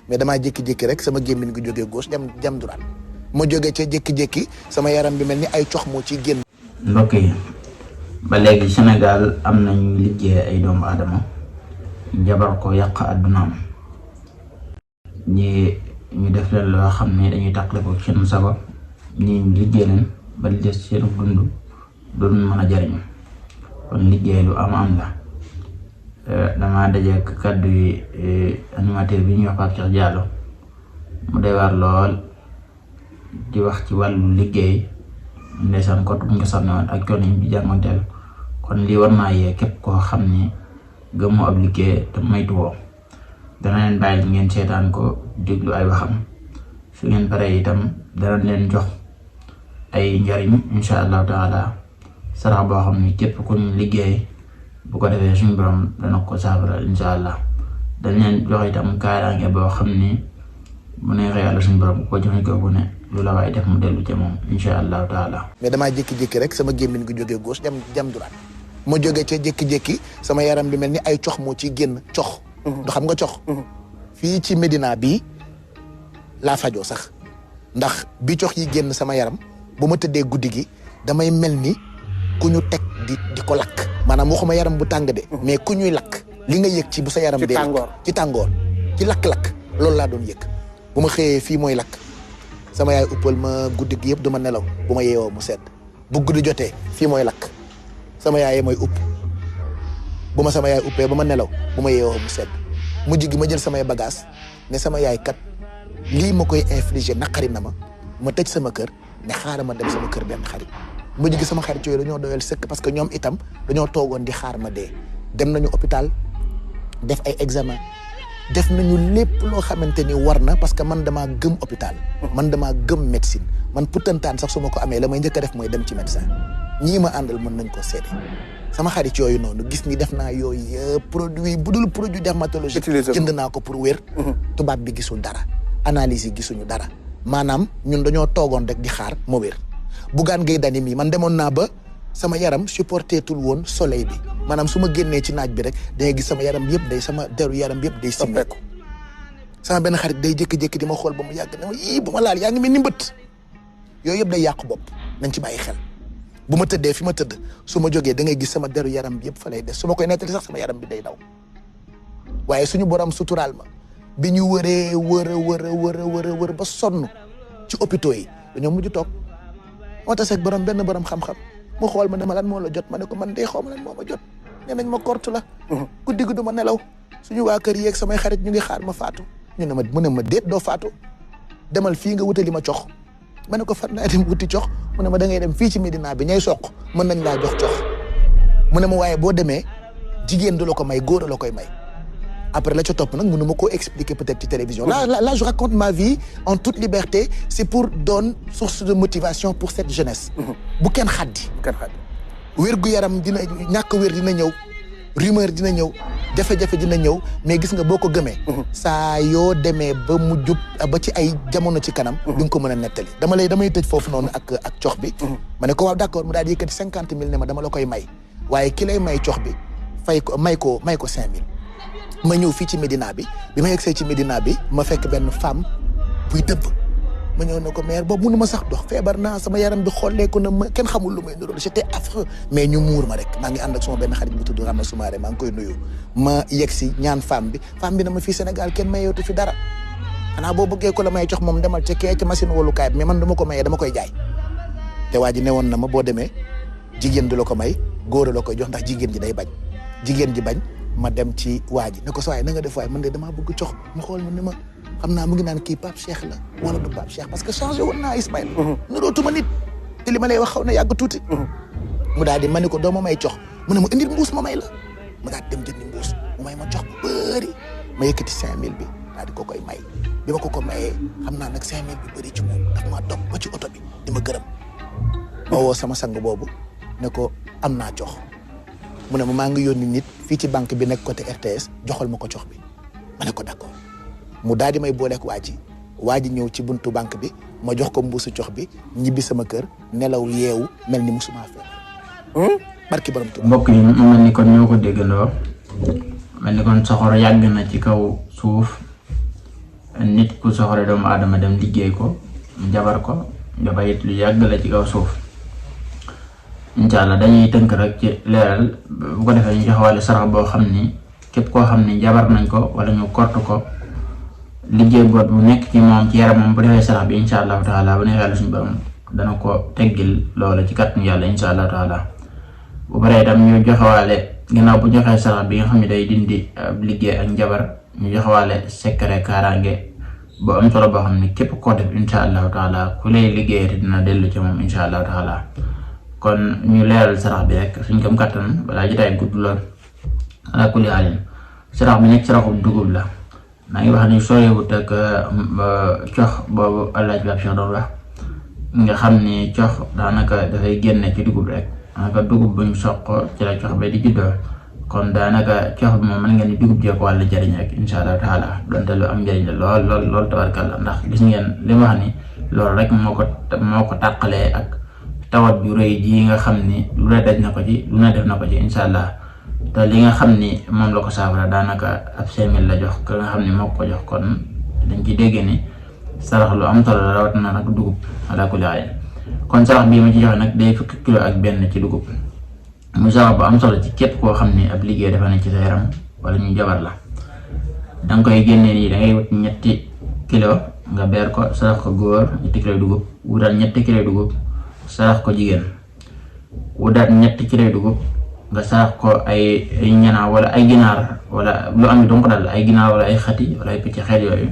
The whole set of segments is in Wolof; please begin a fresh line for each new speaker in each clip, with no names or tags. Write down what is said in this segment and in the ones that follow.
mais damaa jékki-jékki rek sama gémmiñ gi jógee gauche jam droite ma jógee ca jékki-jékki sama yaram bi mel ni ay cox moo ciy génn.
mbokk yi ba léegi Sénégal am nañu liggéey ay doomu aadama jabar ko yàq addunaam ñi ñu def leen loo xam ne dañuy tàqale ko seen sago ñi liggéey leen ba li des seen dund doon mën a jariñu kon liggéey lu am la. dama dajeek kàddu yi animateur bi ñuy wax Pape Cheikh Diallo mu doy waar lool di wax ci wàllu liggéey ndeysaan kot bu nga sonne woon ak coono yi di jàngoonteel kon lii war naa yee képp koo xam ni gëmmoo ab liggéey te moytuwoo dana leen bàyyi ngeen seetaan ko déglu ay waxam su ngeen paree itam dana leen jox ay njariñ insha allahu taala sarax boo xam ni képp ku ñu liggéey bu ko defee suñu borom dana ko saafara insha allah dañ leen jox itam kaaraange boo xam ni bu neexee yàlla suñu borom bu ko jëfandikoo bu ne lu la waaye def mu dellu ca moom insha allahu taala.
mais damaa jékki-jékki rek sama gémmiñ gi jógee gauche jam droite ma jógee ca jékki-jékki sama yaram bi mel ni ay cox moo ciy génn cox. du xam nga cox. fii ci Médina bii laa fajoo sax ndax bi cox yi génn sama yaram bu ma tëddee guddi gi damay mel ni ku ñu teg di ko lakk. maanaam waxuma yaram bu tàng de. mais ku ñuy lakk. li nga yëg ci bu sa yaram dee ci tàngoor ci lakk-lakk loolu laa doon yëg bu ma xëyee fii mooy lakk sama yaay uppal ma guddi gi yëpp du ma nelaw bu ma yeewoo mu sedd bu guddi jotee fii mooy lakk sama yaay mooy upp bu ma sama yaay uppee ba ma nelaw bu ma yeewoo mu sedd mujj gi ma jël samay bagage ne sama yaay kat lii ma koy infliger naqari na ma tëj sama kër ne xaaral ma dem sama kër benn xarit mujj gi sama xarit yooyu dañoo doyal sëkk parce que ñoom itam dañoo toogoon di xaar ma dee dem nañu hôpital def ay examen def nañu lépp loo xamante ni war na parce que man damaa gëm hôpital man damaa gëm médecine man putantaan sax su ma ko amee la may njëkk a def mooy dem ci médecin ñii ma àndal mën nañ ko seede sama xarit yooyu noonu gis ni def naa yooyu yëpp produit bu dul produit dermatologique jënd naa ko pour wér tubaab bi gisul dara analyse yi gisuñu dara maanaam ñun dañoo toogoon rek di xaar ma wér Bougane Gueye Dany mii man demoon naa ba sama yaram supporteetul woon soleil bi maanaam su ma génnee ci naaj bi rek dangay gis sama yaram yëpp day sama deru yaram yëpp day simmeeku sama benn xarit day jékki-jékki di ma xool ba mu yàgg ne ma yii bu ma laal yaa ngi mel ni mbët yooyu yëpp day yàqu bopp nañ ci bàyyi xel bu ma tëddee fi ma tëdd su ma jógee da ngay gis sama deru yaram bi yëpp fa lay des su ma koy nettali sax sama yaram bi day daw waaye suñu borom suturaal ma bi ñu wëree wër ba sonn ci hôpitaux yi dañoo mujj toog moo tax ak benn borom xam-xam mu xool ma ne ma lan moo la jot ma ne ko man de xaw ma lan moo ma jot nee nañ ma kortu la guddi gi du ma nelaw suñu waa kër yeeg samay xarit ñu ngi xaar ma faatu ñu ne ma mu ne ma déet doo faatu demal fii nga wutali ma cox ma ne ko fan naa dem wuti cox mu ne ma da ngay dem fii ci Médina bi ñay soq mën nañ laa jox cox mu ne ma waaye boo demee jigéen du la ko may góor la koy may après la ca topp nag mënu ma koo expliquer peut-être ci télévision là je raconte ma vie en toute liberté c'est pour donner source de motivation pour cette jeunesse bu kenn xaddi wér gu yaram dina ñàkk wér dina ñëw rumeur dina ñëw jafe-jafe dina ñëw mais gis nga boo ko gëmee saa yoo demee ba mu jub ba ci ay jamono ci kanam di nga ko mën a nettali damay tëj foofu noonu ak cox bi ma ne ko waaw d'accord mu daal di yëkkati 50 000 ne ma dama la koy may waaye ki lay may cox bi fay ko may ko 5 000 ma ñëw fii ci Médina bi ma yegsee ci Médina bi ma fekk benn femme buy dëbb ma ñëw ne ko mère boobu mënu ma sax dox feebar naa sama yaram bi xolleeku na ma kenn xamul lu may nuróol j'étais affreux mais ñu muur ma rek maa ngi ànd ak sama benn xarit bu tudd Rama Soumaré maa ngi koy nuyu ma yegsi ñaan femme bi na ma fii Sénégal kenn mayootu fi dara xanaa boo bëggee ko la may jox moom demal ca kee ca machine wolukaay bi mais man dama ko mayee dama koy jaay te waa ji ne woon na ma boo demee jigéen du la ko may góor la koy jox ndax jigéen ji day bañ jigéen ji bañ ma dem ci waa ji ne ko sa waay na nga def waay man de damaa bëgg cox mu xool ma ni ma xam naa mu ngi naan kii Pape Cheikh la wala du Pape Cheikh parce que changé woon naa Ismaël nurootuma nit te li ma lay wax xaw na yàgg tuuti mu daal di ma ne ko doo ma may cox mu ne ma indil mbuus ma may la mu daal di dem jëndi mbuus mu may ma cox bu bëri ma yëkkati 5000 bi daal di ko koy may bi ma ko mayee xam naa nag 5000 bi bëri ci moom daf maa topp ba ci oto bi di ma gërëm ma woo sama sang boobu ne ko am naa cox mu ne ma maa ngi yónni nit fii ci banque bi nekk côté RTS joxal ma ko cox bi ma ne ko d'accord mu daal di may booleeg waa ji ñëw ci buntu banque bi ma jox ko mbuusu cox bi ñibbi sama kër nelaw yeewu mel ni musuma feebar. barki borom Tuubaa.
mbokk yi mu mel ni kon ñoo ko déggandoo mel ni kon soxor yàgg na ci kaw suuf nit ku soxore doomu aadama dem liggéey ko jabar ko dafa it lu yàgg la ci kaw suuf. incha allah dañuy tënk rek ci leeral bu ko defee ñu joxewaale sarax boo xam ni képp koo xam ni jabar nañ ko wala ñu kort ko liggéey boot bu nekk ci moom ci yaramam bu defee sarax bi incha allahu taala bu neexee suñu borom dana ko teggil loola ci kàttanu yàlla incha allahu taala. bu paree itam ñu joxewaale ginnaaw bu joxee sarax bi nga xam ne day dindi liggéey ak njabar ñu joxewaale secret kaaraange bu am solo boo xam ne képp koo def incha allahu taala ku lay liggéeyati dina dellu ci moom incha allahu taala. kon ñu leeral sarax bi rek suñ kam kàttan balaa jotaay gudd lool ala kulli haalin. sarax bi nekk saraxu dugub la maa ngi wax ni sorewut ak cox boobu Alaaji Baab Cheikh doon wax nga xam ni cox daanaka dafay génne ci dugub rek daanaka dugub buñ soq ci la cox ba di juddoo kon daanaka cox bi moom mën ngeen ni dugub jee ko wàllu jëriñ rek incha allah taala donte lu am njëriñ la lool tabarkalla ndax gis ngeen li ma wax ni loolu rek moo ko tàqalee ak tawat ju rëy ji nga xam ni lu ne daj na ko ci lu ne def na ko ci incha allah te li nga xam ni moom la ko saafara daanaka ab 5000 la jox ka nga xam ni moo ko jox kon dañ ci dégg ni sarax lu am solo la rawat na nag dugub ala kulli haal. kon sarax bii ma ci joxe nag day fukki kilo ak benn ci dugub mu sarax bu am solo ci képp koo xam ni ab liggéey dafa ne ci sa yaram wala ñu jabar la danga koy génnee nii dangay wut 3 kilo nga beer ko sarax ko góor 3 kilo dugub wutal 3 kilo dugub sarax ko jigéen wutaat 3 kilo dugub nga sarax ko ay ñanaaw wala ay ginaar wala lu am donc daal ay ginaar wala ay xati wala ay picc xeet yooyu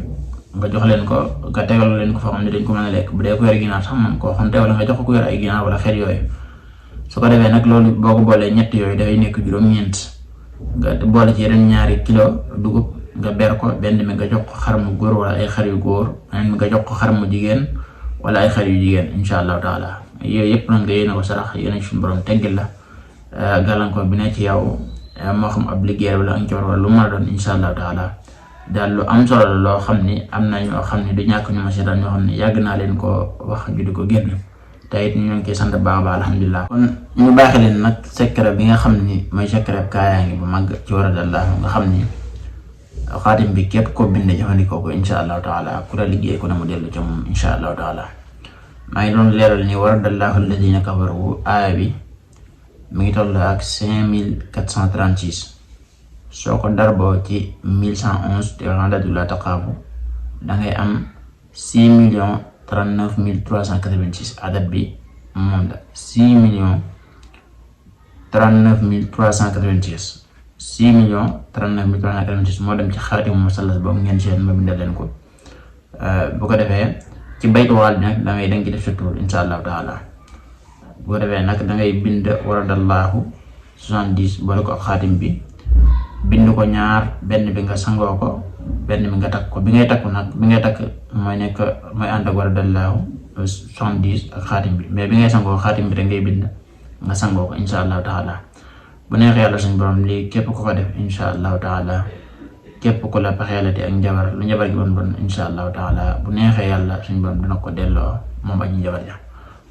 nga jox leen ko nga tegal leen ko foo xam ne dañ ko mën a lekk bu dee ku yor ginaar sax moom koo xonte wala nga jox ko ku yor ay ginaar wala xeet yooyu. su ko defee nag loolu boo ko boolee 3 yooyu dafay nekk juróom-ñeent nga boole ci yeneen 2 kilo dugub nga ber ko benn mi nga jox ko xar mu góor wala ay xar yu góor beneen mi nga jox ko xar mu jigéen wala ay xar yu jigéen incha allahu taala. yooyu yëpp nag nga yéene ko sarax yéene suñu borom teggil la gàllankoor bi ne ci yow moo xam ab liggéey wala ak njaboot wala lu mën a doon incha allahu taala. daal lu am solo la loo xam ni am na ñoo xam ne du ñàkk ñu ma seetaan ñoo xam ne yàgg naa leen ko wax ju di ko génn te it ñu ngi koy sant baax a baax alhamdulilah. kon ñu baaxee leen nag secret bi nga xam ni mooy secret kaaraange bu mag ci Waradallah nga xam ni xaatim bi képp koo bind jëfandikoo ko incha allahu taala ku la liggéey ko na mu dellu ca moom incha allahu taala. maa ngi doon leeral ni Waradallahu alladina kafaru aaya bi mi ngi toll ak 5436 soo ko darboo ci 1111 te la taqaabu da ngay am 6,39,386 adat bi moom la 6,39,386 6,39,386 moo dem ci xaatimu musallas boobu ngeen seen ma bindal leen ko bu ko defee ci baytu waal bi nag danga ci def sa tur insha allahu taala. bu ko defee nag dangay bind Waradallahu 70 boole ko ak xaatim bi bind ko ñaar benn bi nga sangoo ko benn bi nga takk ko bi ngay takk mooy ànd ak Waradallahu 70 ak xaatim bi mais bi ngay sangoo xaatim bi rek ngay bind nga sangoo ko insha allahu taala. bu neexee yàlla suñu borom lii képp ku ko def insha allahu taala képp ku la pexeelati ak njabar lu njabar gi bon insha allahu taala bu neexee yàlla suñu borom dina ko delloo moom aji njabar ja.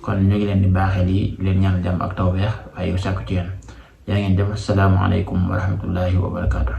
kon ñu ngi leen di baaxee lii leen ñaan jàmm ak tawfeex waaye sàkku ci yéen yaa ngeen def assalaamu aleykum wa rahmatullahi wa barakaatu.